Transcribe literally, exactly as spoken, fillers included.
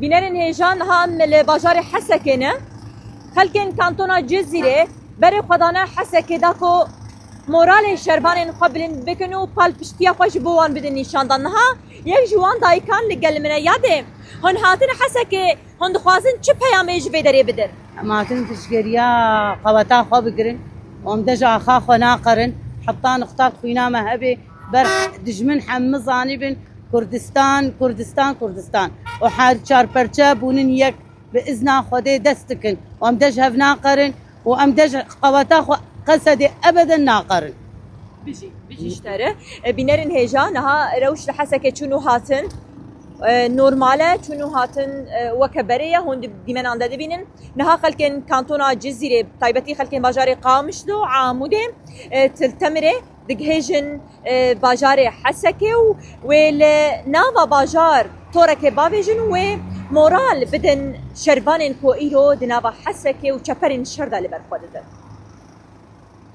Bînerên hêja, niha em li bajarê Hesekê ne. Xelkên kantona Cizîrê berê xwe dane Hesekê da ku moralê şervanên xwe bilind bikin û palpiştiya xwe ji bo wan bidin nîşandan. Niha yek ji wan dayikan li gel min e. Yadê, hûn hatin Hesekê, hûn dixwazin çi peyamê ji vê derê bidin? Em hatin piştgiriya qeweta xwe bigirin. Em dê ji axa xwe naqerin. Heta nixta xwîna me hebe ber dijmin hemû zanîbin Kurdistan, Kurdistan, Kurdistan. Û her çar perçe bûnin yek. Bi izna Xwedê dest dikin. Û em dê ji hev naqerin û em dê ji qeweta xwe qesedê ebeden naqerin. Bijî, bijî ji te re. E, bînerên hêja, niha rewş li Hesekê çûn û hatin. E, normal e, çûn û hatin, e, weke berê ye, hûn di dîmenan de dibînin. Niha xelkên kantona Cizîrê, taybetî xelkên bajarê Qamişlo, Amûdê, e, Til Temirê, digihêjin, e, bajarê Hesekê û wê li nava bajar torekê bavêjin û wê moral bidin şervanên ku îro di nava Hesekê û çeperên şer de li ber xwe didin.